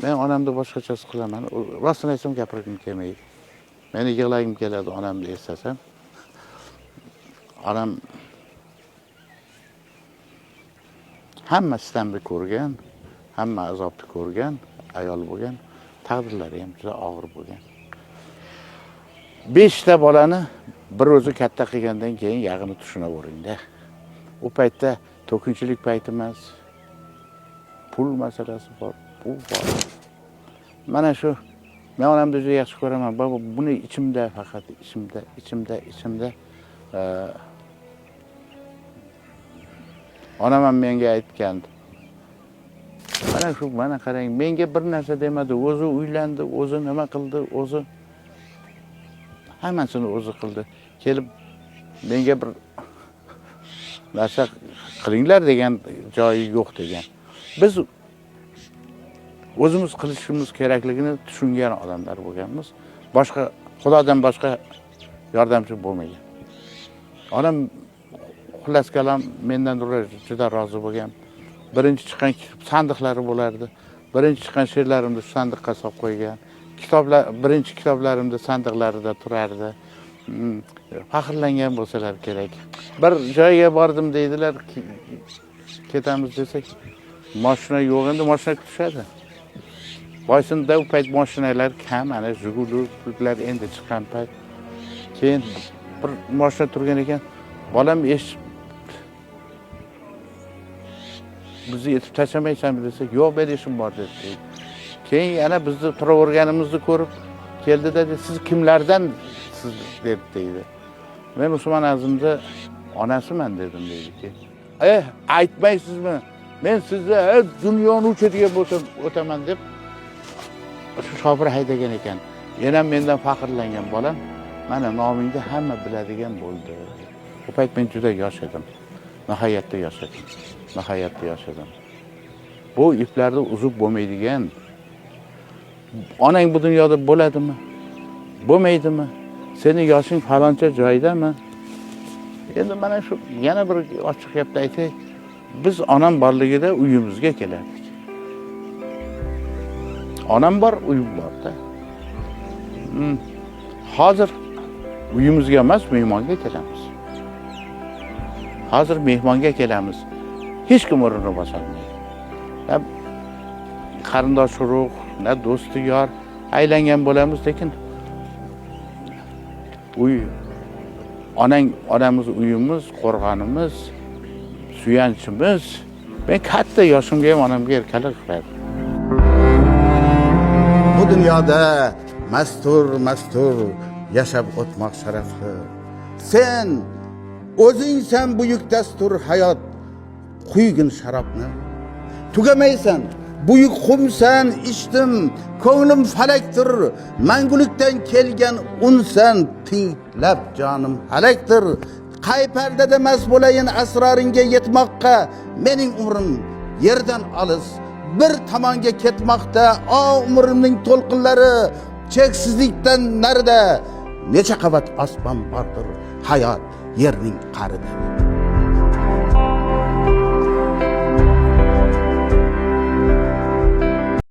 Men onamni boshqachasi qilaman. Rostini aytsam, gapirgim kelmaydi. Meni yig'lagim keladi onamni eslasam. Onam hamma sitamni ko'rgan, hamma azobni ko'rgan ayol bo'lgan, taqdirlari ham juda og'ir bo'lgan. 5 ta bolani bir o'zi katta qilgandan keyin yag'ini tushunaveringda. U paytda to'kinchilik payti emas, pul masalasi bor, bu bor. Mana shu men onamni juda yaxshi ko'raman. Buni ichimda faqat ichimda, ichimda, ichimda. Onam ham menga aytgan. Mana shu, mana qarang, menga bir narsa demadi, o'zi uylandi, o'zi nima qildi, o'zi hammasini o'zi qildi. Kelib menga bir narsa qilinglar degan joyi yo'q degan. Biz o'zimiz qilishimiz kerakligini tushungan odamlar bo'lganmiz. Boshqa Xudodan boshqa yordamchi bo'lmagan. Onam xullas kalom mendan juda rozi bo'lgan. Birinchi chiqqan sandiqlari bo'lardi. Birinchi chiqqan she'rlarimni shu sandiqqa solib qo'ygan. Kitoblar, birinchi kitoblarimni sandiqlarida turardi. Faxrlangan bo'lsalar kerak. Bir joyga bordim deydilar, ketamiz desak, mashina yo'q, endi mashina kutishadi. Boysinda u payt mashinalar kam, ana Jiguli endi chiqqan payt. Keyin bir mashina turgan ekan, bolam eshitib bizni yetib tashlamaysanmi desa, yo'q, meni ishim bor dedi. Keyin yana bizni turaverganimizni ko'rib keldida, siz kimlardan siz deb deydi. Men Usmon Azimni onasiman dedim deydi. Aytmaysizmi? Men sizni dunyoni uchadigan bo'lsam o'taman deb shu shofir haydagan ekan. Yana mendan faxrlangan bolam, mana nomingni hamma biladigan bo'ldi. U payt men juda yosh edim. Nihoyatda yosh edim. Nihoyatda yosh edim. Bu iplarni uzib bo'lmaydigan. Onang bu dunyoda bo'ladimi? Bo'lmaydimi? Seni yoshing faloncha joydami? Endi mana shu yana bir ochiq gapni aytay. Biz onam borligida uyimizga kelardik. Onam bor, uyim bor-da. Hozir uyimizga emas, mehmonga kelamiz. Hozir mehmonga kelamiz. Hech kim o'rnini bosolmaydi. Na qarindosh urug', na do'sti yor aylangan bo'lamiz, lekin uy onang onamiz uyimiz, qo'rg'onimiz, suyanchimiz. Men katta yoshimga ham onamga erkalik qilardim. Bu dunyoda mastur mastur yashab o'tmoq sharafli. Sen o'zingsan buyuk dastur hayot, quygin sharobni. Tugamaysan, buyuk xumsan, ichdim, ko'nglim falakdir, mangulikdan kelgan unsan, tinglab jonim halakdir. Qay pardada mast bo'layin asroringga yetmoqqa, mening umrim yerdan olis bir tomonga ketmoqda. O umrimning to'lqinlari cheksizlikdan narida, necha qavat osmon bordir hayot yerning qa'rida.